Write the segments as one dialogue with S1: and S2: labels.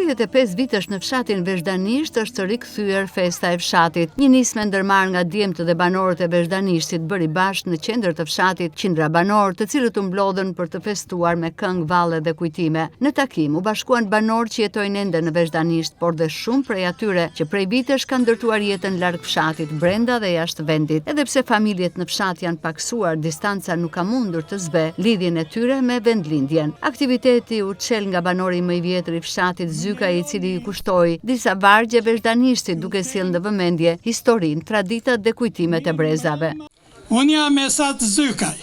S1: 35 vitesh në fshatin Vezhdanisht është rikthyer festa e fshatit. Një nismë e ndërmarrë nga djemtë dhe banorët e Vezhdanishtit bëri bashkë në qendër të fshatit qindra banorë, të cilët u mblodhën për të festuar me këngë, valle dhe kujtime. Në takim u bashkuan banorë që jetojnë ende në Vezhdanisht, por dhe shumë prej atyre që prej vitesh kanë ndërtuar jetën larg fshatit, brenda dhe jashtë vendit. Edhe pse familjet në fshat janë pakësuar, distanca nuk ka mundur të zbehë lidhjen e tyre me vendlindjen. Aktiviteti u çel nga banori më i vjetër i fshatit Zykaj i cili i kushtoi disa vargje Vezhdanishtit duke sjellë në vëmendje historinë, traditat dhe kujtimet e brezave.
S2: Unë jam Esat Zykaj,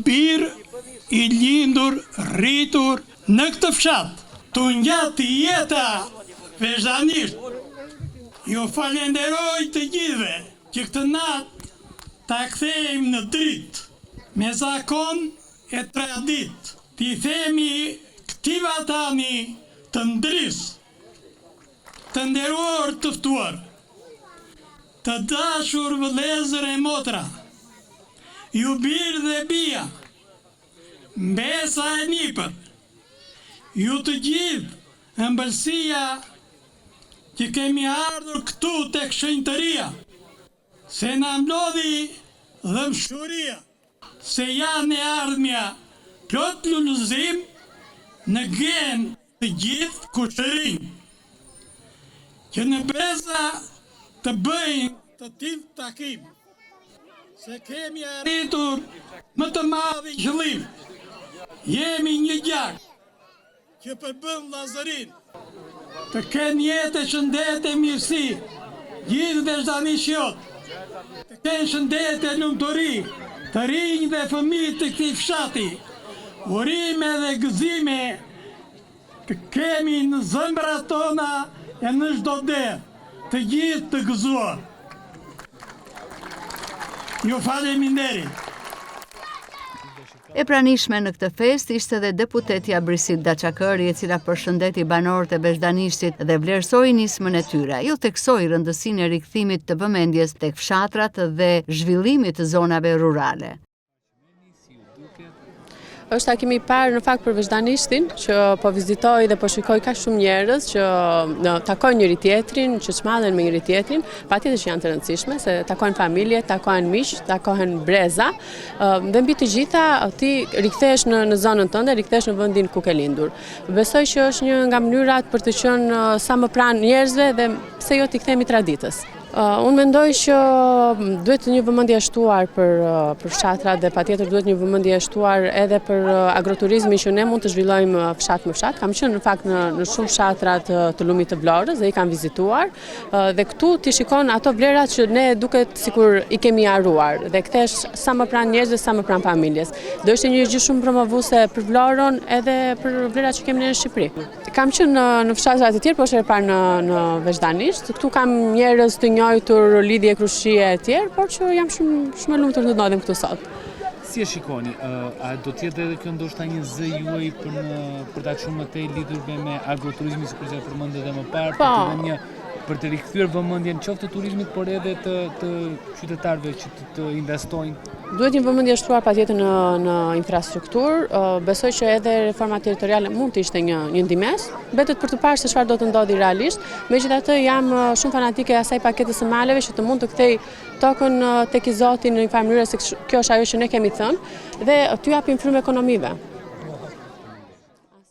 S2: bir i lindur, rritur në këtë fshat, t'u ngjat jeta Vezhdanisht. Ju falenderoj të gjithëve që këtë natë ta kthejmë në dritë, me zakon e traditë t'i themi këtij vatani të ndrisë, të nderuar të ftuar, të dashur vëllezër e motra, ju bir dhe bija, mbesa e nipër, ju të gjithë ëmbëlsia që kemi ardhur këtu tek shenjtëria. Se na mblodhi dhembshuria. Se janë e ardhmja plot lulëzim në gen të gjithë kushërinj. Që në breza të bëjnë të tillë takim. Se kemi arritur më të madhin qëllim. Jemi një gjak. Që përbën vllazërinë. Të kenë jetë e shëndet e mirësi gjithë vezhdanishjot. Të kenë shëndet e lumturi të rinj dhe fëmijë të këtij fshati. Urime dhe gëzime të kemi në zëmbrat tona e në çdo derë. Të gjithë të gëzuar. Ju faleminderit.
S1: E pranishme në këtë festë ishte edhe deputetja Brisilda Çakërri, e cila përshëndeti banorët e Vezhdanishtit dhe vlerësoi nismën e tyre. Ajo theksoi rëndësinë e rikthimit të vëmendjes tek fshatrat dhe zhvillimit të zonave rurale.
S3: Është takimi i parë në fakt për Vezhdanishtin që po vizitoj dhe po shikoj kaq shumë njerëz që në, takojnë njëri tjetrin, që çmallen me njëri tjetrin, patjetër që janë të rëndësishme se takojnë familje, takohen miq, takohen breza. Dhe mbi të gjitha ti rikthehesh në në zonën tënde, rikthehesh në vendin ku ke lindur. Besoj që është një nga mënyrat për të qenë sa më pranë njerëzve dhe pse jo t'i kthehemi traditës. Unë mendoj që duhet një vëmendje e shtuar për për fshatrat dhe patjetër duhet një vëmendje e shtuar edhe për agroturizmin që ne mund të zhvillojmë fshat më fshat. Kam qenë në fakt në në shumë fshatra të, të lumit të Vlorës dhe i kam vizituar. Dhe këtu ti shikon ato vlera që ne duket sikur i kemi harruar dhe kthehesh sa më pranë njerëzve, sa më pranë familjes. Do ishte një gjë shumë promovuese për Vlorën edhe për vlerat që kemi ne në Shqipëri. Kam qenë në, në fshatra të tjerë, po është hera e parë në, në Vezhdanisht. Këtu kam njerëz të njohur, lidhje krushqie e tjerë, por që jam shumë, shumë e lumtur të ndodhem këtu sot.
S4: Si e shikoni, a do të jetë edhe kjo ndoshta një zë juaj për në për ta çuar më tej lidhur me, me agroturizmin sikurse e përmendët edhe më parë, për të po. dhënë një për të rikthyer vëmendjen qoftë të turizmit, por edhe të të qytetarëve që të, të investojnë.
S3: Duhet një vëmendje e shtuar patjetër në në infrastrukturë. Besoj që edhe reforma territoriale mund të ishte një një ndihmesë. Mbetet për të parë se çfarë do të ndodhi realisht. Megjithatë jam shumë fanatike e asaj paketës së maleve që të mund të kthej tokën tek i zoti në një farë mënyre se kjo është ajo që ne kemi thënë dhe t'u japim frymë ekonomive.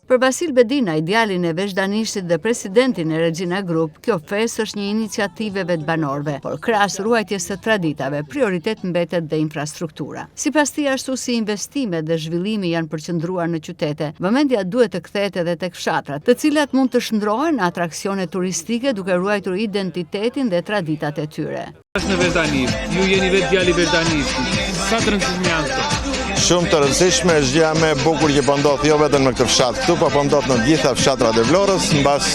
S1: Për Vasil Bedinaj, djalin e Vezhdanishtit dhe presidentin e Regina Group, kjo festë është një iniciativë e vetë banorëve, por krahas ruajtjes së traditave, prioritet mbetet dhe infrastruktura. Sipas tij, ashtu si investimet dhe zhvillimi janë përqendruar në qytete, vëmendja duhet të kthehet edhe tek fshatrat, të cilat mund të shndërrohen në atraksione turistike duke ruajtur identitetin dhe traditat e tyre.
S4: Është në Vezhdanisht, ju jeni vetë djali i Vezhdanishtit, sa të rëndësishme janë
S5: këto? Shumë të rëndësishme, është gjëja më e bukur që po ndodh jo vetëm në këtë fshat këtu, po po ndodh në të gjitha fshatrat e Vlorës, mbas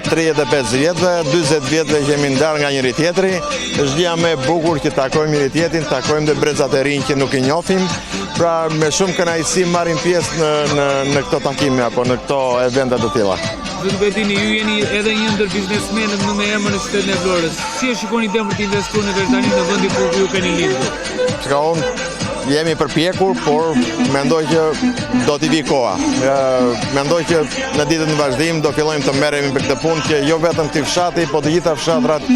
S5: 35 vjetëve, 40 vjetëve që jemi ndarë nga njëri tjetri, është gjëja më e bukur që takojmë njëri tjetrin, takojmë dhe brezat e rinj që nuk i njohim, pra me shumë kënaqësi marrim pjesë në në në këto takime apo në këto evente të tilla.
S4: Zoti Bedini, ju jeni edhe një ndër biznesmenët më me emër në qytetin e Vlorës. Si e shikoni idenë për të investuar në Vezhdanisht në vendin ku ju keni lindur?
S5: Çka unë? Jemi përpjekur, por mendoj që do t'i vijë koha. Mendoj që në ditët në vazhdim do fillojmë të merremi për këtë punë që jo vetëm këtij fshati, po të gjitha fshatrat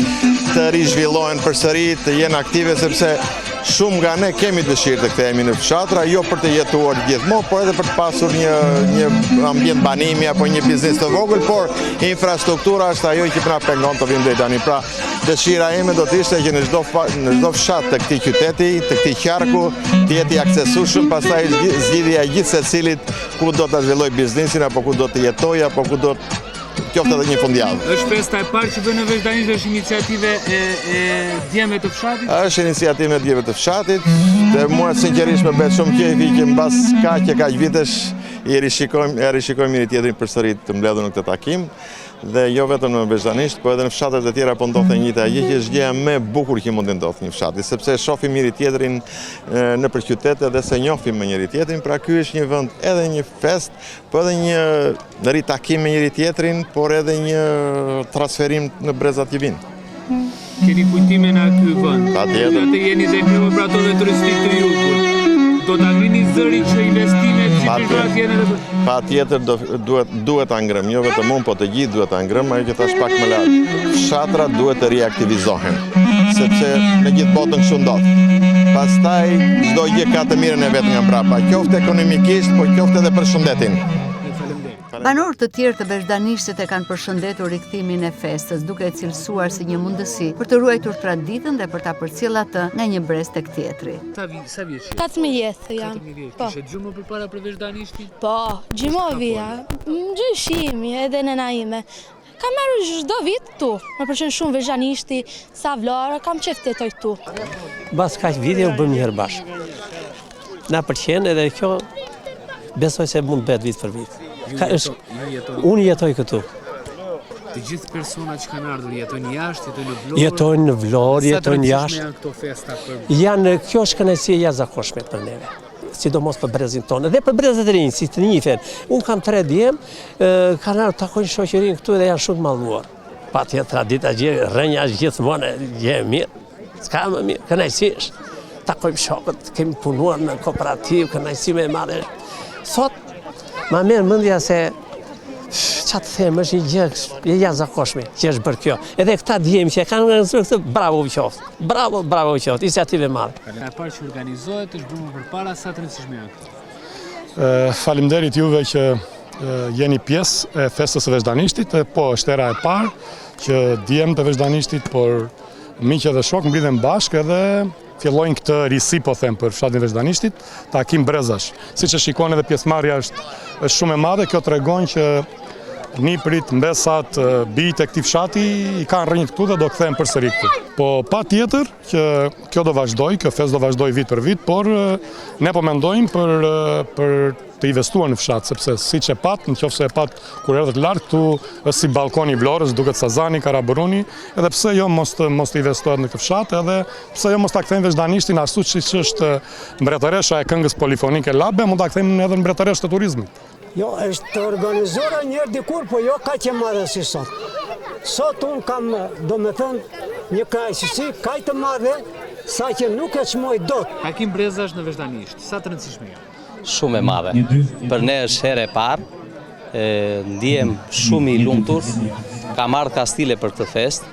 S5: të rizhvillohen përsëri, të jenë aktive sepse shumë nga ne kemi dëshirë të kthehemi në fshatra, jo për të jetuar gjithmonë, por edhe për të pasur një një ambient banimi apo një biznes të vogël, por infrastruktura është ajo që na pengon të vijmë deri tani. Pra, Dëshira ime do të ishte që në çdo në çdo fshat të këtij qyteti, të këtij qarku, të jetë i aksesueshëm, pastaj zgjidhja e gjithsecilit ku do ta zhvillojë biznesin apo ku do të jetojë apo ku do qoftë edhe një
S4: fundjavë. Është festa e parë që bëhet në Vezhdanisht, është iniciativë e e djemve të
S5: fshatit? Është iniciativë e djemve të fshatit, dhe mua sinqerisht më bëhet shumë qejfi që mbas kaq e kaq vitesh i rishikojmë, e rishikojmë njëri tjetrin përsëri të mbledhur në këtë takim. Dhe jo vetëm në Vezhdanisht, po edhe në fshatrat e tjera po ndodh e njëjta gjë që është gjëja më e bukur që mund të ndodhë një fshati, sepse shohim njëri tjetrin nëpër qytete dhe s'e njohim më njëri tjetrin, pra ky është një vend edhe një festë, po edhe një ritakim me njëri tjetrin, por edhe një transferim në brezat që
S4: vijnë. Keni kujtime nga ky vend.
S5: Patjetër.
S4: Do të jeni dhe kreu operatorëve turistikë të jugut. Do ta ngrini zërin që investimet si të të jenë
S5: edhe Patjetër do duhet duhet ta ngrem, jo vetëm unë, po të gjithë duhet ta ngrem, ajo që thashë pak më lart. Fshatrat duhet të riaktivizohen, sepse në gjithë botën kështu ndodh. Pastaj çdo gjë ka të mirën e vet nga mbrapa, qoftë ekonomikisht, po qoftë edhe për shëndetin.
S1: Banorë të tjerë të Vezhdanishtit e kanë përshëndetur rikthimin e festës, duke e cilësuar si një mundësi për të ruajtur traditën dhe për ta përcjellë atë nga një brez tek
S4: tjetri. Sa vjeç
S6: je? 14 jam.
S4: 14 vjeç. Po. Kishe dëgjuar më përpara për
S6: Vezhdanishtin? Po, gjithmonë vija. Gjyshi im edhe nëna ime. Kam ardhur çdo vit këtu. Më pëlqen shumë Vezhdanishti, sa Vlora, kam qejf të jetoj
S7: këtu. Mbas kaq vite u bëmë një herë bashkë. Na pëlqen edhe kjo besoj se mund të bëhet vit për vit. Ka është unë jetoj këtu.
S4: Të gjithë personat që kanë ardhur jetojnë jashtë, jetojnë në Vlorë.
S7: Jetojnë në Vlorë, jetojnë jashtë.
S4: Janë këto festa
S7: për Janë kjo është kënaqësi e jashtëzakonshme për neve sidomos për brezin tonë dhe për brezat e rinj, si të njihen. Unë kam tre djem, kanë ardhur takojnë shoqërinë këtu dhe janë shumë të malluar. Patjetër tradita gjë, rrënja është gjithmonë gjë e mirë. S'ka më mirë, kënaqësi është. Takojmë shokët, kemi punuar në kooperativë, kënaqësi më e madhe. Sot ma merr mendja se ça të them, është një gjë e jashtëzakonshme që është bërë kjo. Edhe këta djem që e kanë organizuar këtë, bravo u qoftë. Bravo, bravo u qoftë, iniciativë e
S4: madhe. E parë që organizohet është bërë më përpara sa të rëndësishme janë
S8: këto. Faleminderit juve që jeni pjesë e festës së Vezhdanishtit, po është hera e parë që djemtë e Vezhdanishtit, por miq edhe shokë mblidhen bashkë edhe fillojnë këtë risi, po them, për fshatin e Vezhdanishtit, takim brezash. Siç e shikoni edhe pjesëmarrja është, është shumë e madhe, kjo tregon që nipërit, mbesat, bijtë e këtij fshati i kanë rrënjët këtu dhe do kthehen përsëri këtu. Po patjetër që kjo do vazhdojë, kjo festë do vazhdojë vit për vit, por ne po mendojmë për për të investuar në fshat, sepse siç e patë, në qoftë se e patë kur erdhët lart, këtu është si ballkoni i Vlorës, duket Sazani, Karaburuni, edhe pse jo mos të mos të investohet në këtë fshat, edhe pse jo mos ta kthejmë Vezhdanishtin ashtu siç është mbretëresha e këngës polifonike labe, mund ta kthejmë edhe në mbretëreshë të turizmit.
S9: Jo, është organizuar njëherë dikur, po jo kaq e madhe si sot. Sot unë kam, domethënë, një kënaqësi kaq të madhe, sa që nuk e çmoj dot.
S4: Takim brezash në Vezhdanisht, sa të rëndësishme janë?
S10: Shumë e madhe. Për ne është herë e parë, ndihem shumë i lumtur, kam ardhë kastile për këtë festë,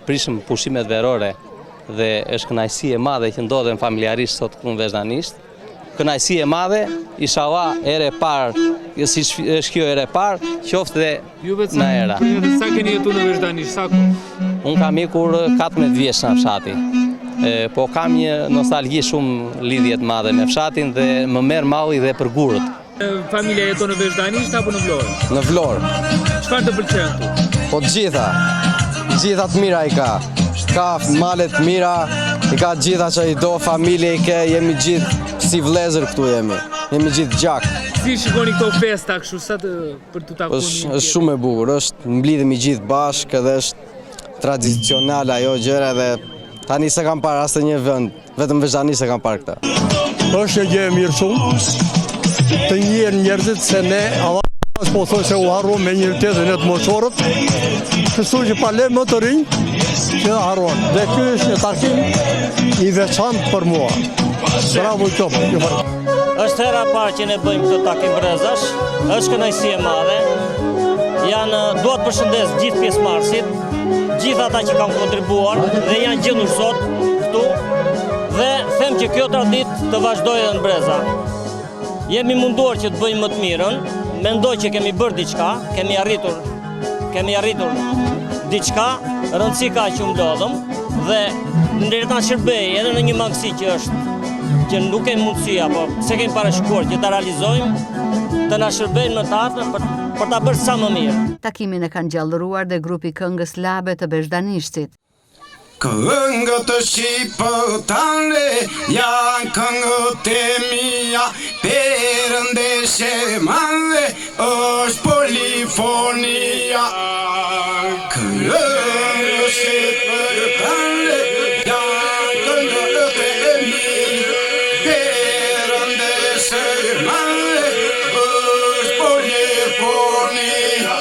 S10: prishëm pushimet verore dhe është kënaqësi e madhe që ndodhem familjarisht sot këtu në Vezhdanisht. Kënaqësi e madhe, ishalla herë e parë, siç është kjo herë e parë, qoftë dhe
S4: Juve sa,
S10: hera.
S4: Ju sa keni jetu në Vezhdanisht, sa
S10: kohë? Unë kam ikur 14 vjeç nga fshati. E, po kam një nostalgji shumë lidhje të madhe me fshatin dhe më merr malli dhe për
S4: gurët. Familja jeton në Vezhdanisht apo në
S11: Vlorë? Në Vlorë.
S4: Çfarë të pëlqen
S11: këtu? Po të gjitha. Të gjitha të mira i ka. Ka male të mira, i ka të gjitha që i do, familje i ke, jemi gjithë si vllezër këtu jemi. Jemi gjithë gjak.
S4: Si shikoni këto festa kështu sa të për të takuar?
S11: Është është shumë e bukur, është mblidhemi gjithë bashkë edhe është tradicional ajo gjëra edhe tani s'e kam parë asnjë vend, vetëm Vezhdanisht e kam parë
S12: këtë. Është një gjë e mirë shumë, të njihen njerëzit se ne avash po thoj se u harruam me njëri tjetrin ne të moshuarit, kështu që pa le më të rinj që harrohen. Dhe ky është një takim i veçantë për mua. Bravo i qoftë. Ju falem.
S13: Është hera e parë që ne bëjmë këtë takim brezash. Është kënaqësi e madhe. Janë dua të përshëndes gjithë pjesëmarrësit, gjithë ata që kanë kontribuar dhe janë gjendur sot këtu dhe them që kjo traditë të vazhdojë edhe në breza. Jemi munduar që të bëjmë më të mirën, mendoj që kemi bërë diçka, kemi arritur, kemi arritur diçka, rëndësi ka që u mblodhëm dhe le të na shërbejë edhe në një mangësi që është që nuk kemi mundësi apo s'e kemi parashikuar që ta realizojmë, të na shërbejnë në të ardhmen për, për ta bërë sa më mirë.
S1: Takimin e kanë gjallëruar dhe grupi i këngës labe të Vezhdanishtit.
S14: Këngët shqiptare janë këngët e mia, perëndeshë e madhe është polifonia. Këngët shqiptare janë këngët e mia, perëndeshë e madhe është polifonia.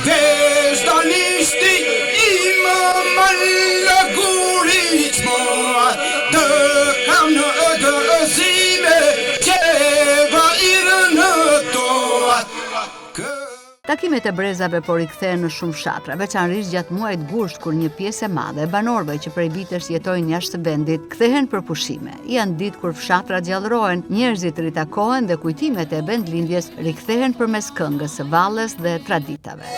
S14: Vezhdanishti im mal guri i çmuar Të kam në gëzime xhevahir në tua
S1: Takimet e brezave po rikthehen në shumë fshatra, veçanërisht gjatë muajit gusht kur një pjesë e madhe e banorëve që prej vitesh jetojnë jashtë vendit kthehen për pushime. Janë ditë kur fshatrat gjallërohen, njerëzit ritakohen dhe kujtimet e vendlindjes rikthehen përmes këngës, valles dhe traditave.